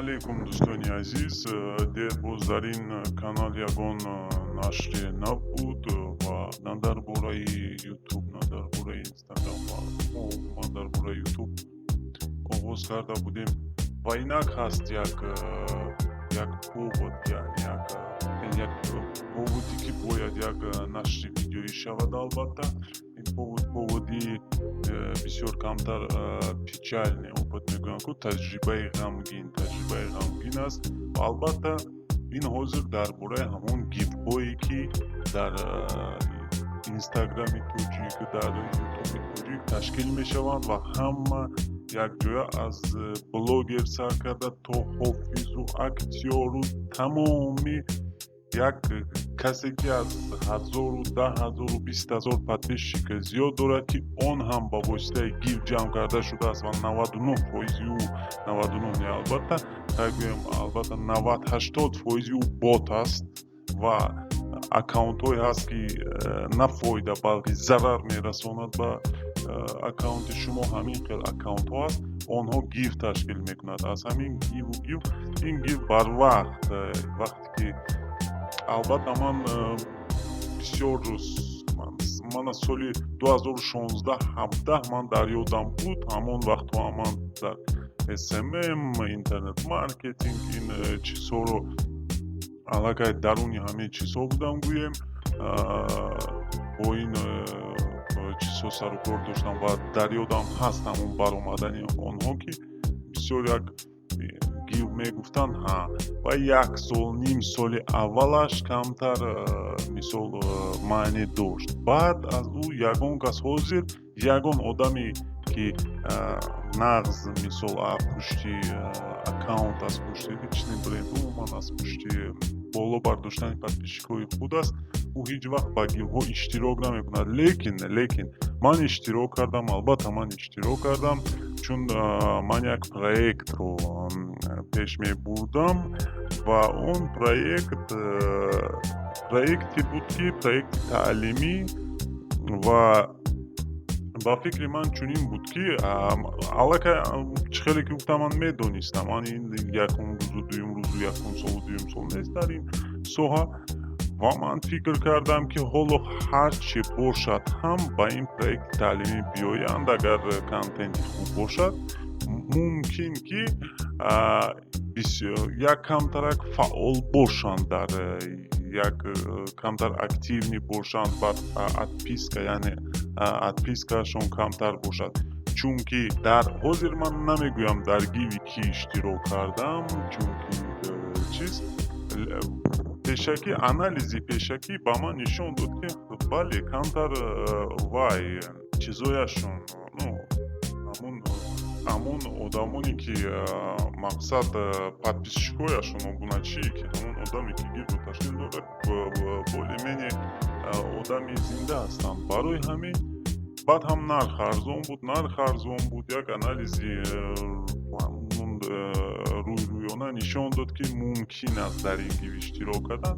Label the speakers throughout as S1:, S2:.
S1: Алейкум, дӯстони азиз. Дербоз дар ин канал ягон нашрия набуд ва на дар бораи Ютуб, на дар бораи Инстаграм. Ва мо дар бораи Ютуб оғоз карда будем ва инак ҳаст як повод, яъне як поводе, ки бояд як нашри видеоӣ шавад. Албатта, ин повод поводи бисёр камтар печальный опыт мегӯянд ку, таҷрибаи ғамгин, таҷрибаи ғамгин аст. Ва албатта, ин ҳозир дар бораи ҳамон гивҳое, ки дар Инстаграми тоҷик, дар Ютуби тоҷик ташкил мешаванд ва ҳама якҷоя, аз блогер сар карда то ҳофизу актёру тамоми як касе, ки аз ҳазору 10 000-у 20 000 подписчик зиёд дорад, ки он ҳам ба воситаи гив ҷамъ карда шудааст. Ва 99 фоизи ӯ, 99 не, албатта, гӯем, албатта, 90-80 фоизи ӯ бот аст ва аккаунтҳое ҳаст, ки на фоида, балки зарар мерасонад ба аккаунти шумо. Ҳамин хел аккаунтҳо аст, онҳо гив ташкил мекунад. Аз ҳамин гиву гив, ин гив барвақт, вақте ки албатта ман бисёр мана соли 2016, 17 ман дар ёдам буд, ҳамон вақтҳо ман дар СММ, интернет маркетинг, ин чизҳоро аллакай даруни ҳамин чизҳо будам, гӯем, бо ин чизҳо сару кор доштам. Ва дар ёдам ҳаст ҳамон баромадани онҳо, ки бисёр як гив мегуфтанд. Ҳа, ва як сол, ним соли аввалаш камтар, мисол, маъне дошт. Баъд аз ӯ ягон кас, ҳозир ягон одаме, ки нағз, мисол, пушти аккаунт, аз пушти личный бренд, умуман аз пушти боло бардоштани подписчикҳои худ аст, ӯ ҳеҷ вақт ба гивҳо иштирок намекунад. Лекин ман иштирок кардам. Албатта, ман иштирок кардам, чун ман як проектро пеш мебурдам ва он проект проекте буд, ки проекти таълимӣ. Ва ба фикри ман чунин буд, ки аллакай, чӣ хеле ки гуфтам, ман медонистам, ман ин якум рӯзу дуюм рӯзу якум солу дуюм сол нест дар ин соҳа. Ва ман фикр кардам, ки ҳоло ҳар чӣ бошад ҳам ба ин проекти таълимӣ биёянд, агар контенти хуб бошад, мумкин ки як камтарак фаъол бошанд, дар як камтар активный бошанд, баъд отписка, яъне отпискашон камтар бошад. Чунки дар ҳозир ман намегӯям, дар гиви кӣ иштирок кардам, чунки чиз пешакӣ, анализи пешакӣ ба ман нишон дод, ки бале, камтар вай чизояшон, ну, ҳамон одамоне, ки мақсад, подписчикҳояшон, обуначие, ки ҳамон одаме, ки гивро ташкил дорад, более-менее одами зинда ҳастанд. Барои ҳамин баъд ҳам нарх арзон буд, нарх арзон буд. Як анализи рӯйрӯёна нишон дод, ки мумкин аст дар ин гив иштирок кардан,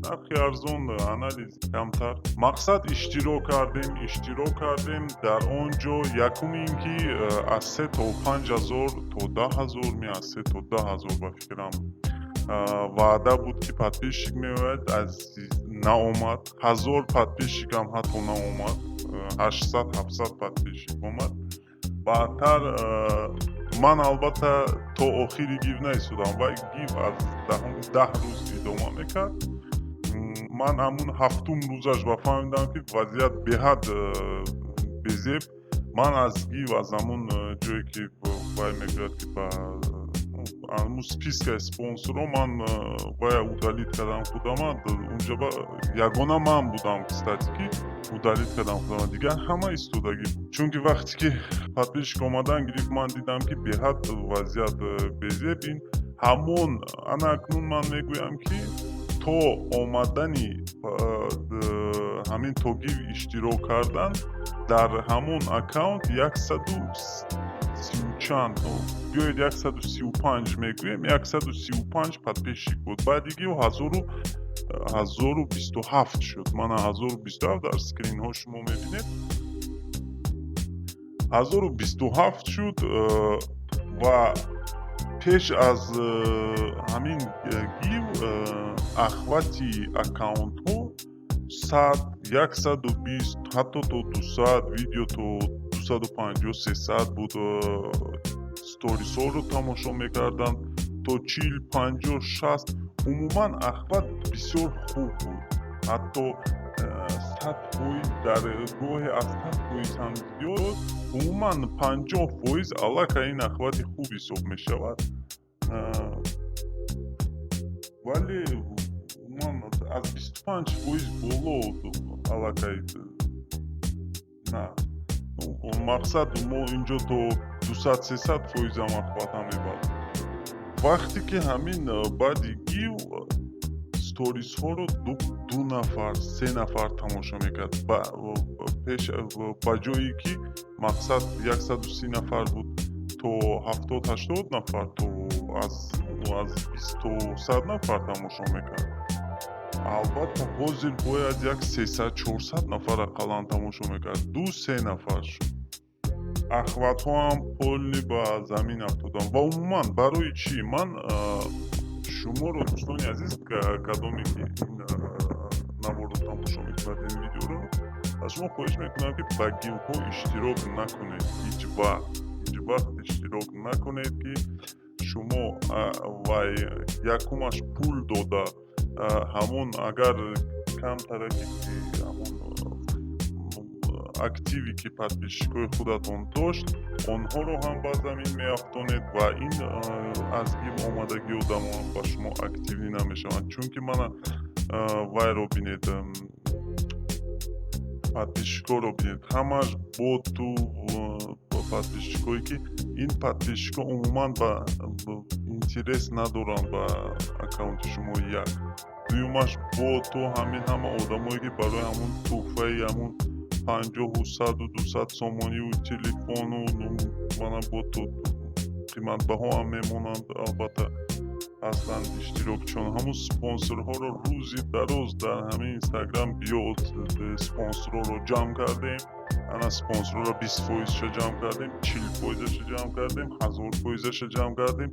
S1: нархи арзон, анализ камтар. Мақсад, иштирок кардем, иштирок кардем. Дар он ҷо якум ин ки аз 3 то 5 ҳазор то 10 000, аз 3 то 10 000, ба фикрам, ваъда буд, ки подписчик меояд, аз наомад. 1000 подписчикам ҳатто наомад, 800, 700 подписчик омад. Баъдтар ман албатта то охири гив наистодам. Вай гив аз 10 рӯз идома мекард. Ман ҳамун ҳафтум рӯзаш ба фаҳмидам, ки вазъият беҳад безеб. Ман аз гив, аз ҳамун ҷое, ки вай мегӯяд, ки ба ҳамун спискаи спонсорҳо, ман вая удалить кардам худама. Унҷа ягона ман будам, кстати, ки удалить кардам худама, дигар ҳама истодагӣ буд. Чунки вақте ки подписчик омадан гирифт, ман дидам, ки беҳад вазъият безеб. Ин ҳамон ана акнун ман мегӯям, ки то омадани ҳамин, то гив иштирок кардан, дар ҳамон аккаунт 130 чанд, биёед, 135 мегӯем, 135 подписчик буд. Баъди гив 1027 шуд. Мана, 1027 дар скринҳо шумо мебинед, 1027 шуд. Ва Пеш аз ҳамин гив охвати аккаунтҳо 100, 120, ҳатто то 200 видео, то 250, 300 буд. Сторисҳоро тамошо мекарданд то 40, 50, 60. Умуман охват бисёр хуб буд, ҳатто 100%, дар гоҳе аз 100% ҳам зиёд. Умуман 50% аллакай ин охвати хуб ҳисоб мешавад, вале умуман аз 25% боло аллакай на. Мақсад, мо инҷо то 200, 300 фоизам охвата мебард. Вақте ки ҳамин баъди гив сторисҳоро ду нафар, се нафар тамошо мекард, ба ҷое ки мақсад 130 нафар буд, то 70, 80 нафар, то аз 20 то 100 нафар тамошо мекард. Албатта, ҳозир бояд як 300, 400 нафар ақаллан тамошо мекард, ду се нафар шуд. Охватҳо ҳам полный ба замин афтоданд. Ва умуман барои чӣ ман шуморо, дӯстони азиз, кадоме ки ин наворро тамошо мекунад, ин видеоро, аз шумо хоҳиш мекунам, ки ба гивҳо иштирок накунед, ҳеҷ вақт, ҳеҷ вақт иштирок накунед, ки шумо вай якумаш пул дода, ҳамон агар камтараки ки ҳамон активе ки подписчикои худатон дошт, онҳоро ҳам ба замин меафтонед. Ва ин аз гив омадагии одамон ба шумо активӣ намешаванд, чунки мана вайро бинед, подписчикоро бинед, ҳамаш боту подписчикое ки ин подписчико умуман ба интерес надоранд ба аккаунти шумо. Як дуюмаш боту, ҳамин ҳама одамое ки барои ҳамун тӯҳфаи ҳамун 50-у 100-у 200 сомонию телефону мана боту қиматбаҳо ҳам мемонанд, албатта ҳастанд иштирокчиён. Ҳамун спонсорҳоро рӯзи дароз дар ҳамин Инстаграм биё, спонсорҳоро ҷамъ кардем, ана спонсорҳоро 20 фоизша ҷамъ кардем, 40 фоизаша ҷамъ кардем, 1000 фоизаша ҷамъ кардем.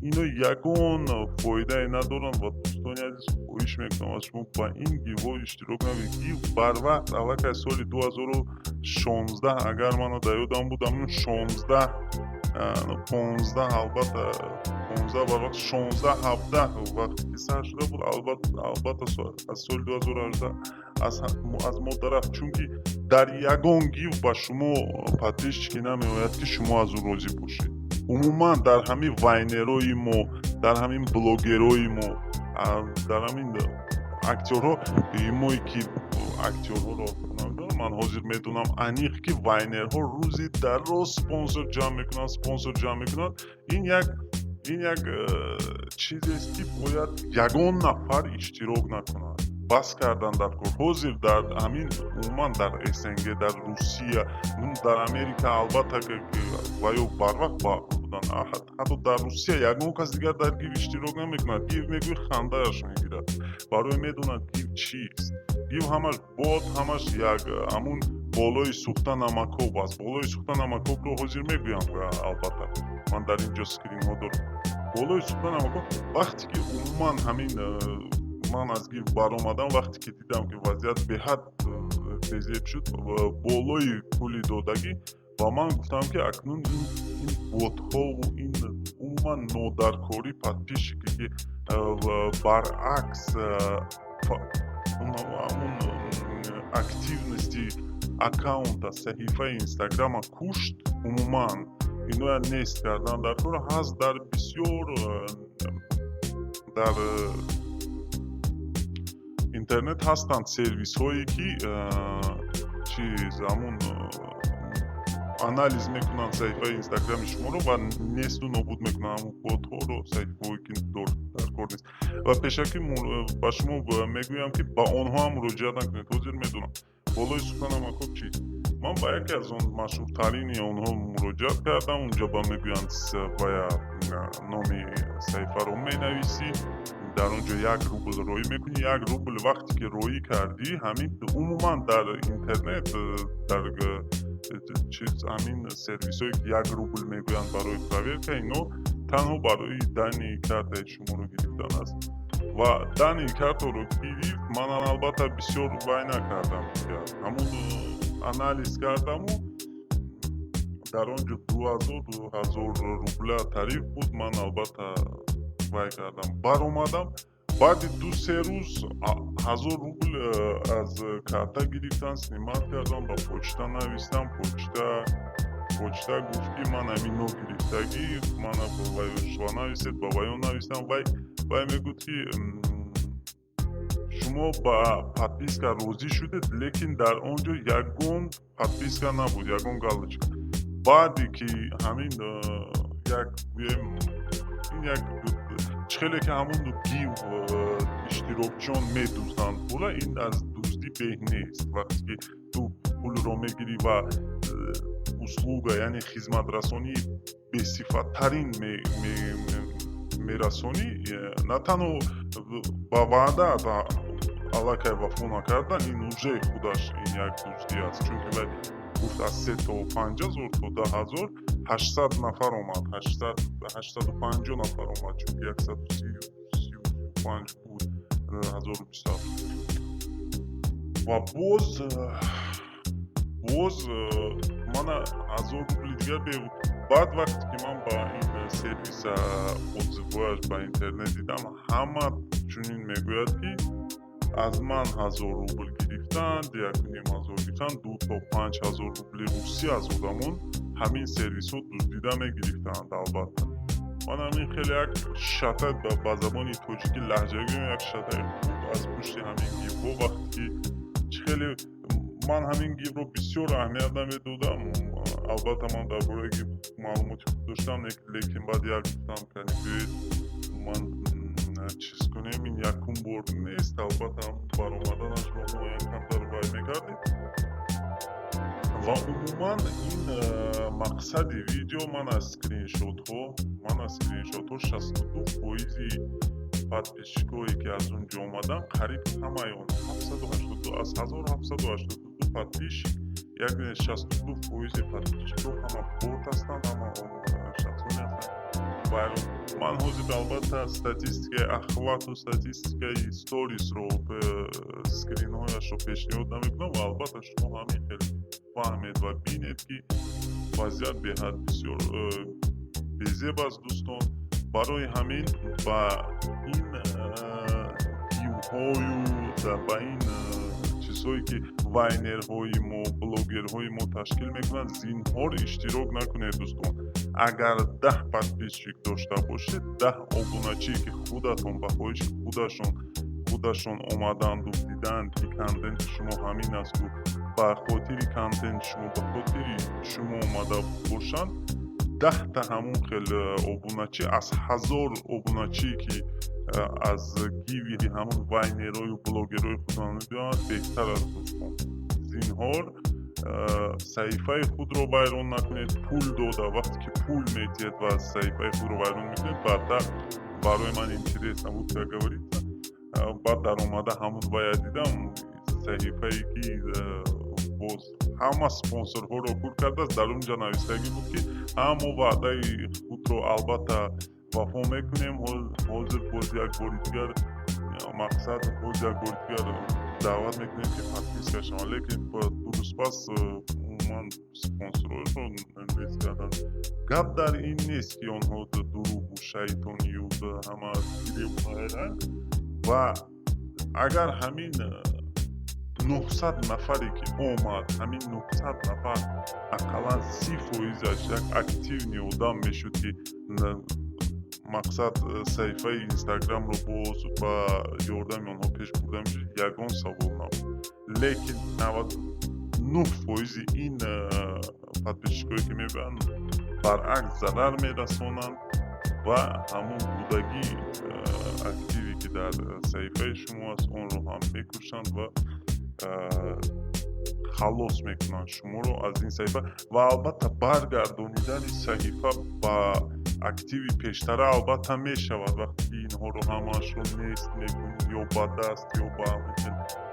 S1: Ино ягон фоидае надоранд. Ва дӯстони азиз, хоҳиш мекунам аз шумо, ба ин гивҳо иштирок накунед. Гив барвақт аллакай соли 2016, агар мана дар ёдам буд, ҳамун 16, 15, албатта 15, барвақт 16, 17 вақте ки сар шуда буд, албатта аз соли 2018 аз мо дарафт, чунки дар ягон гив ба шумо подписчике намеояд, ки шумо аз ӯ розӣ бошед. Умуман дар ҳамин вайнерои мо, дар ҳамин блогерои мо, дар ҳамин актёрҳо мое ки актёрҳоро намедонам, ман ҳозир медонам аниқ, ки вайнерҳо рӯзи дароз спонсор ҷамъ мекунанд, спонсор ҷамъ мекунанд. Ин як чизест, ки бояд ягон нафар иштирок накунад, бас кардан дар кор. Ҳозир дар ҳамин умуман дар СНГ, дар Русия, дар Америка албатта ва ё барвақт буданд, ҳатто дар Русия ягон кас дигар дар гив иштирок намекунад. Гив мегӯи, хандааш мегирад, барои медонад гив чист. Гив ҳамаш бот, ҳамаш як ҳамун болои сӯхта намакоб аст. Болои сӯхта намакобро ҳозир мегӯям, албатта ман дар ин ҷо скринҳо дорам. Болои сӯхта намакоб. Вақте ки умуман ҳамин ман аз гив баромадам, вақте ки дидам, ки вазъият беҳад безеб шуд, болои пули додагӣ, ва ман гуфтам, ки акнун ин ботҳову ин умуман нодаркорӣ, подписчике ки баръакс ҳамун активности аккаунта, саҳифаи Инстаграма кушт, умуман иноя нест кардан дар кор. Ҳаст дар бисёр дар интернет ҳастанд сервисҳое, ки чиз ҳамун анализ мекунанд саҳифаи Инстаграми шуморо ва несту нобуд мекунанд ҳамун ботҳоро, саҳифаҳое ки дар кор нест. Ва пешакӣ ба шумо мегӯям, ки ба онҳо ҳам муроҷиат накунед. Ҳозир медонам болои сӯхта намакоб чист. Ман ба яке аз он машҳуртарини онҳо муроҷиат кардам. Унҷо ба мегӯянд, бая номи саҳифаро менависӣ, дар он ҷо 1 рубл роӣ мекунӣ. 1 рубл вақте ки роӣ кардӣ, ҳамин умуман дар интернет, дар чиз, ҳамин сервисҳое ки 1 рубл мегӯянд барои проверка, ино Танҳо барои данные картаи шуморо гирифтан аст. Ва данные картаро гирифт. Ман албатта бисёр вай накардам, ҳамун анализ кардаму дар он ҷо 2000 ҳазор рубля тариф буд. Ман албатта вай кардам, баромадам. Баъди 2-3 рӯз 1000 рубл аз карта гирифтан, снимать кардам, ба почта навистам. Почта гуфт, ки ман ҳамино гирифтагӣ, мана шуа нависед. Ба ваён навистам. Вай мегӯд, ки шумо ба подписка розӣ шудед, лекин дар он ҷо ягон подписка набуд, ягон галочка. Баъде ки ҳамин як, гӯем, ин як чӣ хеле ки ҳамун гив иштирокчиён медузданд пула, ин аз дуздӣ беҳ нест. Вақте ки ту пулро мегирӣ ва услуга, яъне хизматрасонии бесифаттарин мерасонӣ, на танҳо ба ваъдаат аллакай вафо накардан, ин уже худаш ин як дуздӣ аст. Чунки вай гуфт аз 3 то 5 ҳазор то 10 000, 800 нафар омад, 850 нафар омад, чунки 135 буд 1027. Ва боз мана 1000 рубли дигар. Баъд вақте ки ман ба ин сервиса отзывҳояш ба интернет дидам, ҳама чунин мегӯяд, ки аз ман 1000 рубл гирифтанд, 1500 гирифтанд, 2 то 5 ҳазор рубли русӣ аз одамон ҳамин сервисҳо дуздида мегирифтанд. Албатта, ман ҳамин хеле як шата, ба забони тоҷикӣ лаҳҷагӣ, як шатаи хуб аз пушти ҳамин гивҳо. Вақте ки чӣ хеле ман ҳамин гивро бисёр аҳамият намедодам, албатта ман дар бораи гив маълумоти хуб доштам, лекин баъд як гуфтам, кани биёед, ман чиз кунем, ин якум бор нест. Албатта, баромаданашро мо якамтар вай мекардем. Ва умуман ин мақсади видео, ман аз скриншотҳо 62 фоизи подписчикое ки аз он ҷо омаданд, қариб ҳамаи онҳо, 782 аз 1782 подписчик, як 62 фоизи подписчикҳо ҳама бот ҳастанд, ҳама шахсоне ҳастанд вайрон. Ман ҳозир албатта статистикаи охвату, статистикаи сторисро, скринҳояшро пешниҳод намекунам. Ва албатта шумо ҳамин хел фаҳмед ва бинед, ки вазъият беҳад бисёр безеб аст, дӯстон. Барои ҳамин ба ин гивҳою ба ин чизҳое ки вайнерҳои мо, блогерҳои мо ташкил мекунанд, зинҳор иштирок накунед, дӯстон. Агар 10 подписчик дошта бошед, 10 обуначие ки худатон ба хоҳиши худашон омаданду диданд, ки контенти шумо ҳамин асту ба хотири контенти шумо, ба хотири шумо омада бошанд, 10-та ҳамун хел обуначӣ аз 1000 обуначие ки аз гиви ҳамун вайнерою блогерҳои худон мебиёянд, беҳтар аст, дӯстон. Зинҳор саҳифаи худро вайрон накунед пул дода. Вақте ки пул метиҳед ва саҳифаи худро вайрон мекунед, баъдтар барои ман интересно буд, как говорится. Баъд даромада ҳамун вая дидам, саҳифае ки боз ҳама спонсорҳоро пур кардааст. Дар он ҷо навистагӣ буд, ки ҳамо ваъдаи худро албатта вафо мекунем, ҳозир боз як бори дигар, мақсад, боз як бори дигар даъват мекунем, ки подписка шаванд. Лекин 2 рӯз пас умуман спонсорҳоро нест карданд. Гап дар ин нест, ки онҳо дурӯғу шайтонию ҳама фиребу ғайра. Ва агар ҳамин 900 нафаре ки омад, ҳамин 900 нафар ақаллан 30 фоизаш як активный одам мешуд, ки мақсад, саҳифаи Инстаграмро боз ба ёрдами онҳо пеш бурда мешуд, ягон савол набуд. Лекин 99 фоизи ин подписчикое ки мебиёянд, баръакс зарар мерасонанд ва ҳамун будагии активе ки дар саҳифаи шумо аст, онро ҳам мекушанд ва халос мекунанд шуморо аз ин саҳифа. Ва албатта, баргардонидани саҳифа ба активи пештара албатта мешавад, вақте ки инҳоро ҳамаашро нест мекунӣ, ё ба даст, ё ба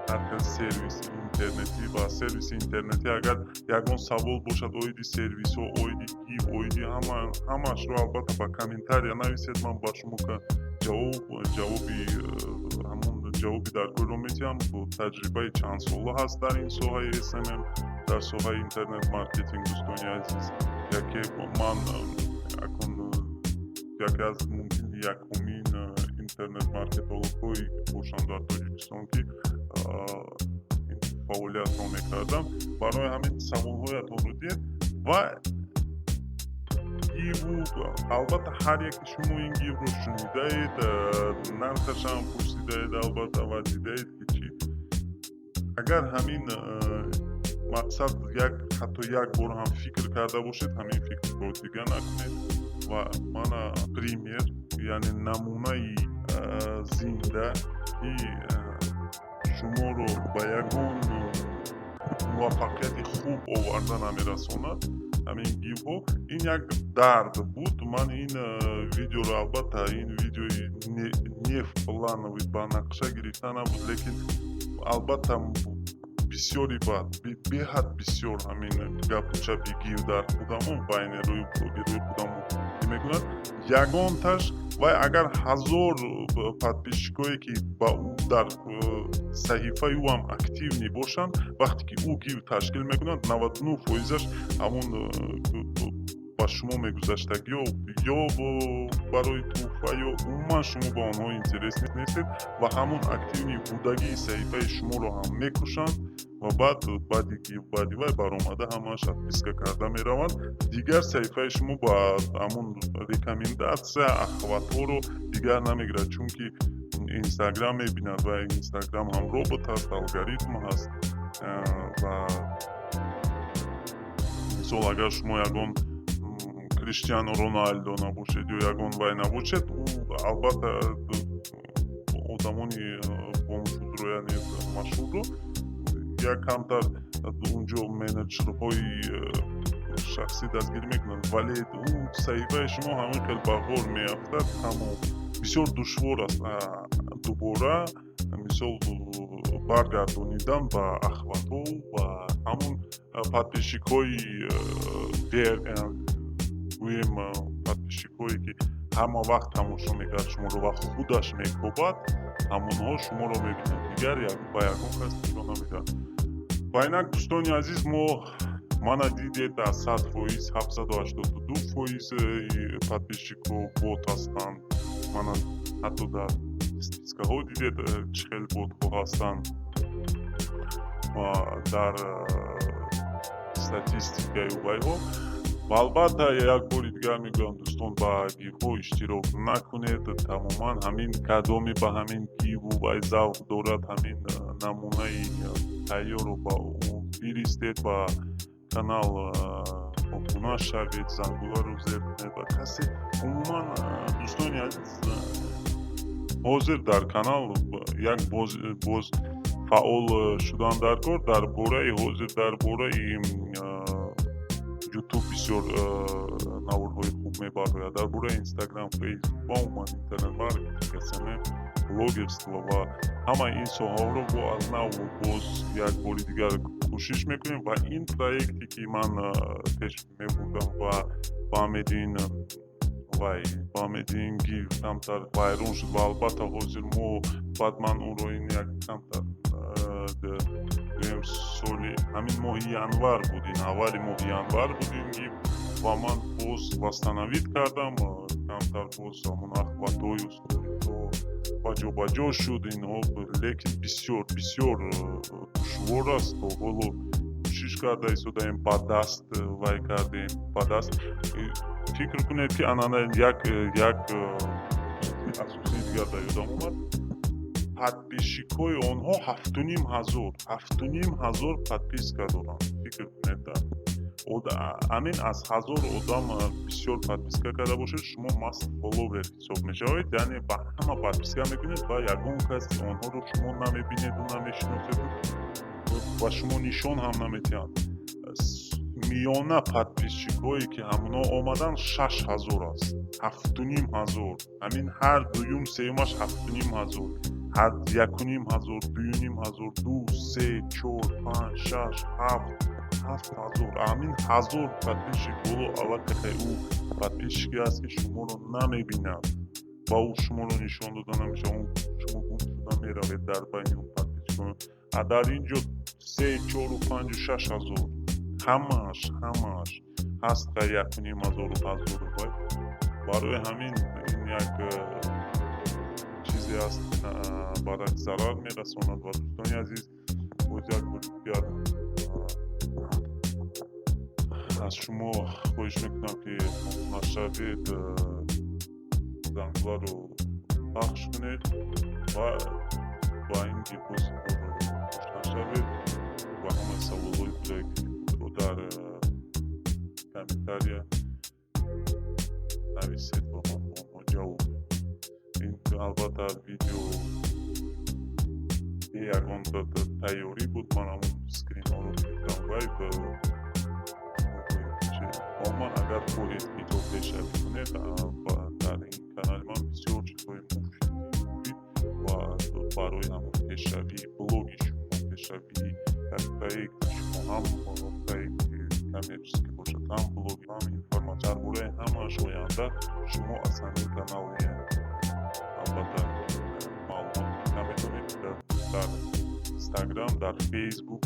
S1: Ҳар хел сервиси интернетӣ ва сервиси интернетӣ, агар ягон савол бошад оиди сервисҳо, оиди гив, оиди ҳамаашро, албатта, ба комментария нависед. Ман ба шумо ҷавоби ҳамон ҷавоби даркорро медиҳам. Таҷрибаи чандсола ҳаст дар ин соҳаи СММ, дар соҳаи интернет маркетинг. Дӯстони азиз, яке ман акун яке аз, мумкин, якумин интернет маркетологҳое бошам дар Тоҷикистон, ки ин фаъолиятро мекардам. Барои ҳамин саволҳоятонро диҳед. Ва гиву, албатта, ҳар яке шумо ин гивро шунидаед, нархашам пурсидаед, албатта, ва дидаед, ки чӣ. Агар ҳамин мақсад як, ҳатто як бор ҳам фикр карда бошед, ҳамин фикрро дига накунед. Ва мана пример, яъне намунаи зинда, ки шуморо ба ягон муваффақияти хуб оварда намерасонад ҳамин гивҳо. Ин як дард буд. Ман ин видеоро, албатта, ин видеои не в плановый, ба нақша гирифта набуд, лекин, албатта, бисёри бад, беҳад бисёр ҳамин гапу чапи гив дар худамон, вайнерою блогерҳои худамон ки мекунад, ягонташ вай агар 1000 подписчикое, ки ба ӯ дар саҳифаи ӯ ҳам активный бошанд, вақте ки ӯ гив ташкил мекунад, 99 фоизаш ҳамон ба шумо мегузаштагиё ё барои тӯҳфа, ё умуман шумо ба онҳо интерес нестед ва ҳамон активный будагии саҳифаи шуморо ҳам мекушанд. Ва баъд баъди гив, баъди вай баромада, ҳамааш отписка карда мераванд. Дигар саҳифаи шумо ба ҳамон рекомендация, охватҳоро дигар намегирад, чунки Инстаграм мебинад ва Инстаграм ҳам робот ҳаст, алгоритм ҳаст. Ва мисол, агар шумо ягон Криштиану Роналдо набошед ё ягон вай набошед, ӯ, албатта, одамони бонуфузро, яъне машҳурро, як камтар унҷо менеҷерҳои шахсӣ дастгирӣ мекунанд, вале ӯ саҳифаи шумо ҳамин хел ба ғор меафтад, тамом. Бисёр душвор аст дубора, мисол, баргардонидан ба охватҳо ва ҳамон подписчикҳои, гӯем, подписчикҳое, ки ҳама вақт тамошо мекард шуморо ва худаш мекобад, ҳамонҳо шуморо мебинанд, дигар ба ягон кас нишон намедиҳад. Ва инак, дӯстони азиз, мо мана дидед, аз 100%, 782 фоиз подписчикҳо бот ҳастанд. Мана, ҳатто дар спискаҳо дидед, чӣ хел ботҳо ҳастанд ва дар статистикаи вайҳо. Ва, албатта, як бори дигар мегӯям, дӯстон, ба гивҳо иштирок накунед тамоман. Ҳамин кадоме ба ҳамин гиву вай завқ дорад, ҳамин намунаи тайёрро ба ӯ биристед, ба канал обуна шавед, зангуларо зер кунед. Ва касе умуман, дӯстони азиз, ҳозир дар канал як боз фаъол шудан дар кор. Дар бораи ҳозир, дар бораи Ютуб бисёр наворҳои хуб мебарояд, дар бораи Инстаграм, Фейсбук ва умуман интернет маркетинг, СММ, блогерство ва ҳамаи ин соҳаҳоро бо аз нав боз як бори дигар кӯшиш мекунем. Ва ин проекте, ки ман пеш мебурдам ва ба ин вай, ба ин гив камтар вайрон шуд. Ва, албатта, ҳозир мо баъд ман ӯро ин як камтар, гӯем, соли ҳамин моҳи январ буд, ин аввали моҳи январ буд ин гив, ва ман боз восстановить кардам. Камтар боз ҳамон охватҳою сторисҳо ба ҷо ба ҷо шуд инҳо, лекин бисёр бисёр душвор аст. То ҳоло кӯшиш карда истодаем, ба даст вай кардем, ба даст. Фикр кунед, ки анана як асосии дигар дар ёдам омад: подписчикҳои онҳо 7500, 7500 подписка доранд. Фикр кунед, ҳамин аз 1000 одам бисёр подписка карда бошед, шумо масс фолловер ҳисоб мешавед, яъне ба ҳама подписка мекунед ва ягон каси онҳоро шумо намебинеду намешиноседу ба шумо нишон ҳам намедиҳанд. Миёна подписчикҳое, ки ҳамоно омаданд, 6000 аст. 7500, ҳамин ҳар дуюм, сеюмаш 7500. 1500, 2500, ду, се, чор, панҷ, шаш, ҳафт, 7000. Ҳамин 1000 подписчик боло аллакай ӯ подписчике аст, ки шуморо намебинад ва ӯ шуморо нишон дода намешавад. Шумо гум шуда меравед дар байни он подписчикон. А дар ин ҷо се, чору, панҷу, 6000, ҳамааш ҳаст, 1500-у ҳазору. Барои ҳамин ин як чизе аст, баръакс, зарар мерасонад. Ва, дӯстони азиз, боз як бори дигар аз шумо хоҳиш мекунам, ки нашавед, зангуларо пахш кунед ва ба ин либос нашавед ва ҳамаи саволҳои худро дар комментария нависед ва ман ба онҳо ҷавоб медиҳам. Ин, албатта, видео бе ягон тайёрӣ буд. Ман ҳамон скринҳоро гирифтам. Вай умуман, агар хоҳед, ки то пешравӣ кунед, дар ин канали ман бисёр чизҳои муфид ва барои ҳамон пешравии блоги шумо, пешравии як проекти шумо, ҳам проекти коммерческий бошад, ҳам блоги, ҳам информатсия, дар бораи ҳамааш оянда шумо аз ҳамин канал, албатта, маълумот гирифта метавонед. Дар Инстаграм, дар Фейсбук,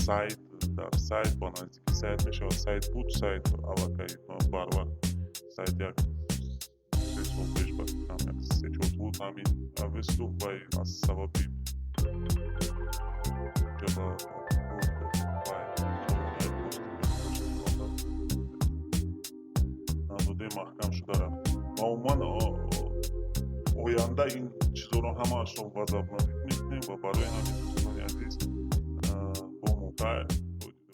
S1: сайт, дар сайт, ба наздики сайт мешавад. Сайт буд, сайт аллакай барвақт, сайт як 3 сол пеш, ба фикрам, як 3-4 буд, ҳамин Авесту вай аз сабаби ҷаба вай солонаи надоде маҳкам шуда рафт. Ва умуман, оянда ин чизҳоро ҳамаашро возобновить мекунем. Ва барои ҳамин, дӯстони азиз, бо мо.